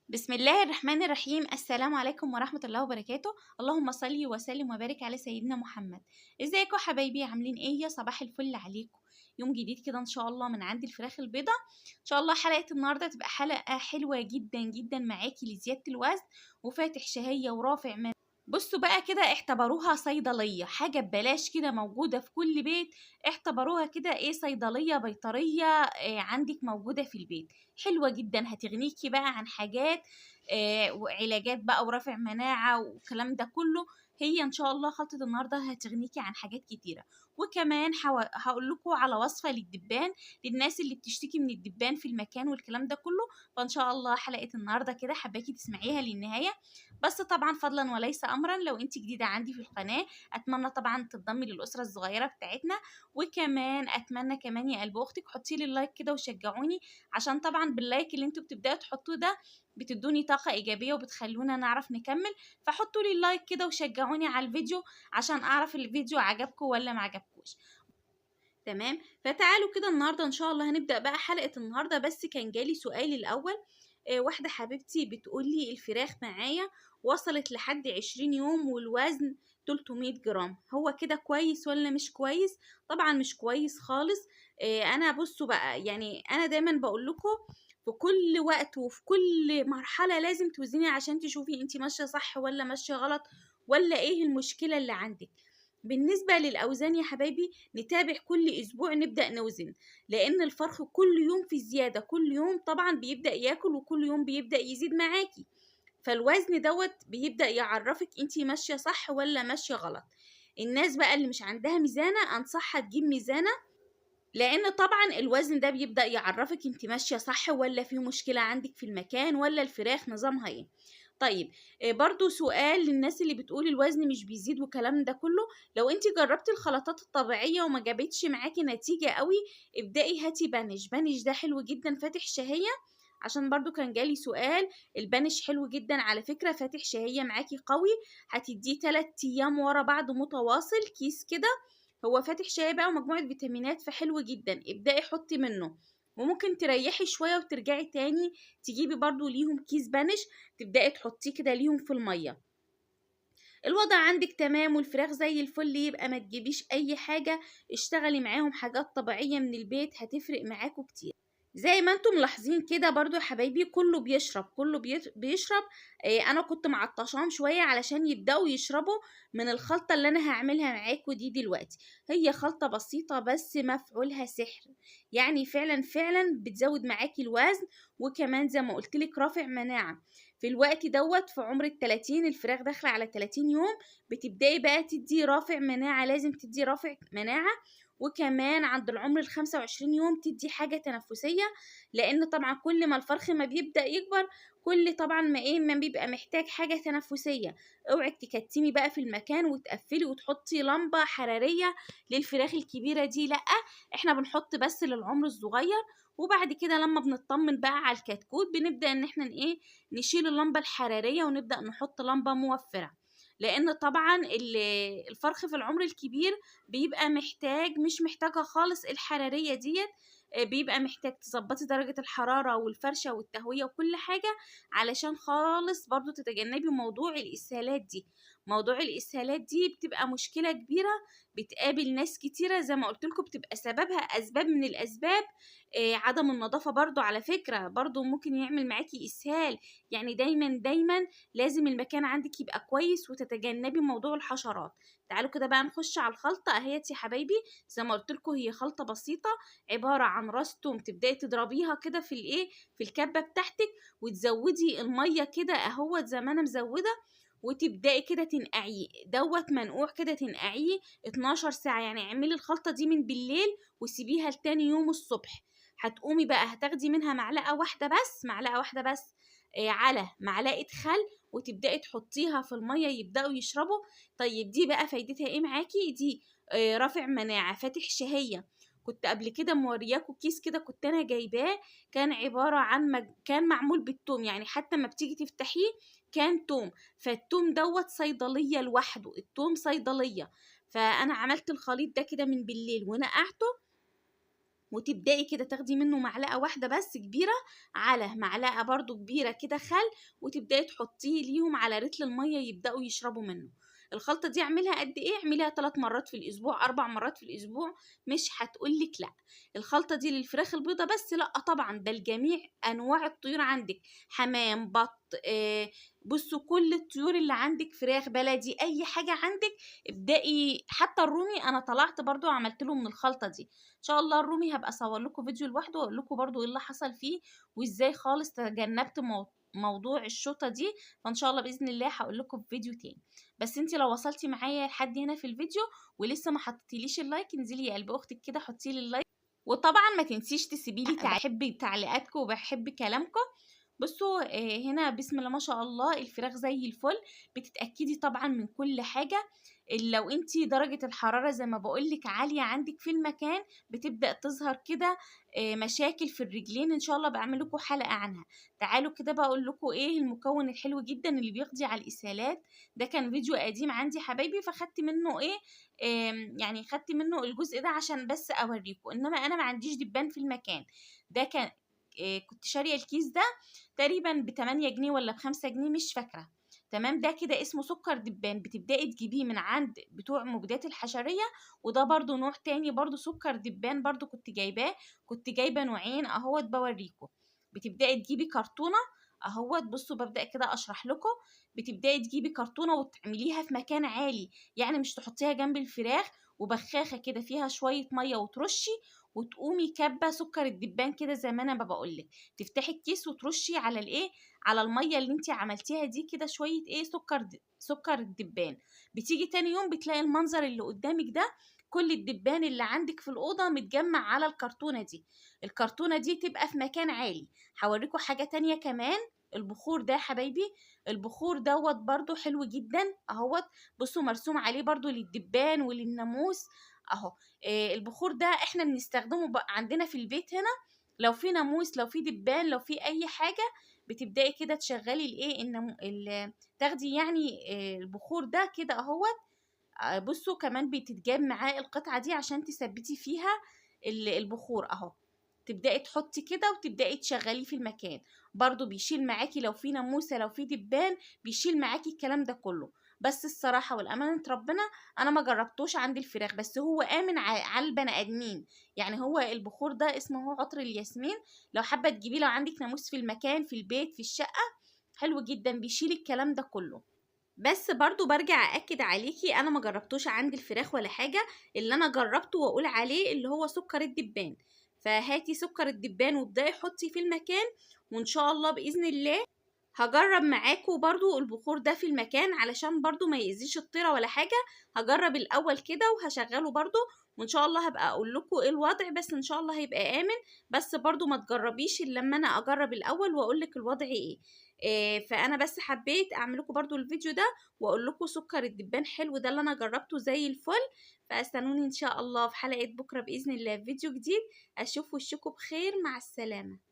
بسم الله الرحمن الرحيم. السلام عليكم ورحمة الله وبركاته. اللهم صل وسلم وبارك على سيدنا محمد. ازيكم حبايبي؟ عاملين ايه؟ يا صباح الفل عليكم. يوم جديد كده ان شاء الله من عند الفراخ البيضاء. ان شاء الله حلقة النهاردة تبقى حلقة حلوة جدا جدا معاكي لزيادة الوزن وفاتح شهية ورافع من. بصوا بقى كده، اعتبروها صيدلية، حاجة ببلاش كده موجودة في كل بيت. اعتبروها كده ايه، صيدلية بيطرية، عندك موجودة في البيت، حلوة جدا، هتغنيكي بقى عن حاجات وعلاجات بقى ورفع مناعة والكلام ده كله. هي ان شاء الله خلطة النهاردة هتغنيكي عن حاجات كتيرة. وكمان هقول لكم على وصفة للدبان، للناس اللي بتشتكي من الدبان في المكان والكلام ده كله. فان شاء الله حلقة النهاردة كده حباكي تسمعيها للنهاية. بس طبعا فضلا وليس امرا، لو انت جديدة عندي في القناة اتمنى طبعا تنضمي للأسرة الصغيرة بتاعتنا. وكمان اتمنى كمان يا قلب اختك حطي لي ال like كده وشجعوني، عشان طبعا بال like اللي انتوا بتبداوا تحطوه ده بتدوني طاقة ايجابية وبتخلونا نعرف نكمل. فحطوا لي ال like كده وشجعوني على الفيديو عشان اعرف الفيديو عجبكم ولا ما عجبكوش. تمام، فتعالوا كده النهارده ان شاء الله هنبدأ بقى حلقة النهارده. بس كان جالي سؤال الاول، واحدة حبيبتي بتقولي الفراخ معايا وصلت لحد 20 يوم والوزن 300 جرام، هو كده كويس ولا مش كويس؟ طبعا مش كويس خالص. انا بصوا بقى، يعني انا دايما بقول لكم في كل وقت وفي كل مرحلة لازم توزني عشان تشوفي انتي ماشية صح ولا ماشية غلط ولا ايه المشكلة اللي عندك. بالنسبة للأوزان يا حبايبي نتابع كل أسبوع، نبدأ نوزن، لأن الفرخ كل يوم في زيادة، كل يوم طبعا بيبدأ ياكل وكل يوم بيبدأ يزيد معاكي، فالوزن دوت بيبدأ يعرفك انتي ماشية صح ولا ماشية غلط. الناس بقى اللي مش عندها ميزانة أنصحها تجيب ميزانة، لأن طبعا الوزن ده بيبدأ يعرفك انتي ماشية صح ولا في مشكلة عندك في المكان ولا الفراخ نظامها ايه. طيب برضو سؤال للناس اللي بتقول الوزن مش بيزيد والكلام ده كله، لو انت جربتي الخلطات الطبيعية وما جابتش معاكي نتيجة قوي ابدأي هاتي بانش. بانش ده حلو جدا، فاتح شهية، عشان برضو كان جالي سؤال. البانش حلو جدا على فكرة، فاتح شهية معاكي قوي، هتديه 3 ايام ورا بعض متواصل كيس كده، هو فاتح شهية بقى ومجموعة فيتامينات، فحلو جدا، ابدأي حطي منه. وممكن تريحي شوية وترجعي تاني تجيبي برضو ليهم كيس بانش تبدأي تحطيه كده ليهم في المية. الوضع عندك تمام والفراخ زي الفل، يبقى ما تجيبيش اي حاجة، اشتغلي معاهم حاجات طبيعية من البيت هتفرق معاكوا كتير. زي ما انتم ملاحظين كده برضو يا حبايبي كله بيشرب، كله بيشرب. انا كنت معطشاهم شوية علشان يبدأوا يشربوا من الخلطة اللي انا هعملها معاكم دي دلوقتي. هي خلطة بسيطة بس مفعولها سحر، يعني فعلا فعلا بتزود معاكي الوزن، وكمان زي ما قلتلك رافع مناعة. في الوقت دوت في عمر التلاتين، الفراخ داخلة على 30 يوم، بتبدأي بقى تدي رافع مناعة، لازم تدي رافع مناعة. وكمان عند العمر 25 يوم تدي حاجة تنفسية، لأن طبعا كل ما الفرخ ما بيبدأ يكبر كل طبعا ما ايه ما بيبقى محتاج حاجة تنفسية. اوعك تكتمي بقى في المكان وتقفلي وتحطي لمبة حرارية للفراخ الكبيرة دي، لأ احنا بنحط بس للعمر الصغير. وبعد كده لما بنطمن بقى على الكتكوت بنبدأ ان احنا ايه نشيل اللمبة الحرارية ونبدأ نحط لمبة موفرة، لان طبعا الفرخ في العمر الكبير بيبقى محتاج، مش محتاجة خالص الحرارية ديت، بيبقى محتاج تظبطي درجة الحرارة والفرشة والتهوية وكل حاجة، علشان خالص برضو تتجنبي موضوع الإسهالات دي. موضوع الإسهالات دي بتبقى مشكلة كبيرة بتقابل ناس كتيرة، زي ما قلت لكم بتبقى سببها أسباب من الأسباب، عدم النظافة برضو على فكرة، برضو ممكن يعمل معاكي إسهال. يعني دايما دايما لازم المكان عندك يبقى كويس وتتجنبي موضوع الحشرات. تعالوا كده بقى نخش على الخلطة اهيت يا حبايبي. زي ما قلت لكم هي خلطة بسيطة، عبارة عن راس توم تبدأي تضربيها كده في الايه في الكبة بتاعتك، وتزودي المية كده اهوت زي ما انا مزودة، وتبدأي كده تنقعيه دوت منقوع كده، تنقعيه 12 ساعة. يعني اعملي الخلطة دي من بالليل وسيبيها لتاني يوم الصبح. هتقومي بقى هتاخدي منها معلقة واحدة بس، معلقة واحدة بس، على معلقة خل، وتبدأي تحطيها في المية يبدأوا يشربوا. طيب دي بقى فايدتها ايه معاكي؟ دي رافع مناعة، فاتح شهية. كنت قبل كده مورياكو كيس كده كنت انا جايباه، كان عبارة عن كان معمول بالثوم، يعني حتى ما بتيجي تفتحيه كان توم، فالتوم دوت صيدلية لوحده، التوم صيدلية. فانا عملت الخليط ده كده من بالليل ونقعته، وتبدأي كده تاخدي منه معلقة واحدة بس كبيرة على معلقة برضو كبيرة كده خل، وتبدأي تحطيه ليهم على رتل المية يبدأوا يشربوا منه. الخلطة دي اعملها قد ايه؟ اعمليها 3 مرات في الاسبوع، 4 مرات في الاسبوع، مش هتقولك لا. الخلطة دي للفراخ البيضة بس؟ لا طبعا، ده لجميع انواع الطيور عندك، حمام، بط، بصوا كل الطيور اللي عندك، فراخ بلدي، اي حاجة عندك ابدأي. حتى الرومي انا طلعت برضو عملت له من الخلطة دي، ان شاء الله الرومي هبقى اصور لكم فيديو لوحده واقول لكم برضو ايه اللي حصل فيه وازاي خالص تجنبت موضوع الشوطة دي، فان شاء الله باذن الله هقول لكم في فيديو تاني. بس انت لو وصلتي معايا لحد هنا في الفيديو ولسه ما حطيتيليش ال like، انزلي يا قلب اختك كده حطي لي ال like، وطبعا ما تنسيش تسيبي لي بحب تعليقاتكم وبحب كلامكم. بصوا هنا بسم الله ما شاء الله الفراخ زي الفل. بتتاكدي طبعا من كل حاجة. لو انتي درجه الحرارة زي ما بقولك عالية عندك في المكان بتبدا تظهر كده مشاكل في الرجلين، ان شاء الله بعمل لكم حلقة عنها. تعالوا كده بقول لكم ايه المكون الحلو جدا اللي بيقضي على الاسهالات. ده كان فيديو قديم عندي حبايبي، فخدت منه ايه، يعني خدت منه الجزء ده عشان بس اوريكم، انما انا ما عنديش دبان في المكان ده. كان كنت شاريه الكيس ده تقريبا ب8 جنيه ولا ب5 جنيه مش فاكره، تمام. ده كده اسمه سكر دبان، بتبدأي تجيبيه من عند بتوع مبيدات الحشرية. وده برضو نوع تاني برضو سكر دبان، برضو كنت جايباه، كنت جايبه نوعين اهوت بوريكم. بتبدأي تجيبي كرتونة اهوت، بصوا ببدأ كده اشرح لكم. بتبدأي تجيبي كرتونة وتعمليها في مكان عالي، يعني مش تحطيها جنب الفراخ، وبخاخة كده فيها شوية مية وترشي، وتقومي كبه سكر الدبان كده زي ما انا بقولك. تفتحي الكيس وترشي على الايه، على المية اللي انت عملتيها دي كده شوية ايه، سكر الدبان. بتيجي تاني يوم بتلاقي المنظر اللي قدامك ده، كل الدبان اللي عندك في الاوضة متجمع على الكرتونه دي. الكرتونه دي تبقى في مكان عالي. هوريكم حاجة تانية كمان، البخور ده يا حبايبي، البخور دوت برضو حلو جدا اهوت. بصوا مرسوم عليه برضو للدبان وللناموس اهو. البخور ده احنا بنستخدمه عندنا في البيت هنا، لو في ناموس، لو في دبان، لو في اي حاجة، بتبداي كده تشغلي الايه، تاخدي يعني البخور ده كده اهوت. بصوا كمان بتتجاب معاه القطعة دي عشان تثبتي فيها البخور اهو. تبداي تحطي كده وتبداي تشغليه في المكان، برضو بيشيل معاكي لو في ناموسه، لو في دبان، بيشيل معاكي الكلام ده كله. بس الصراحة والامانة ربنا انا ما جربتوش عند الفراخ، بس هو امن على البني ادمين. يعني هو البخور ده اسمه هو عطر الياسمين، لو حابة تجيبيه لو عندك ناموس في المكان، في البيت، في الشقة، حلو جدا، بيشيل الكلام ده كله. بس برضو برجع أأكد عليكي أنا ما جربتوش عند الفراخ ولا حاجة، اللي أنا جربته وأقول عليه اللي هو سكر الدبان. فهاتي سكر الدبان وابدأي حطي في المكان، وإن شاء الله بإذن الله هجرب معاكم برضو البخور ده في المكان علشان برضو ما يأذيش الطيرة ولا حاجة. هجرب الأول كده وهشغله برضو، وإن شاء الله هبقى أقول لكم إيه الوضع، بس إن شاء الله هيبقى آمن. بس برضو ما تجربيش إلا لما أنا أجرب الأول وأقول لك الوضع إيه. فأنا بس حبيت أعمل لكم برضو الفيديو ده وأقول لكم سكر الدبان حلو ده اللي أنا جربته زي الفل. فاستنوني إن شاء الله في حلقة بكرة بإذن الله في فيديو جديد. أشوف وشكم بخير، مع السلامة.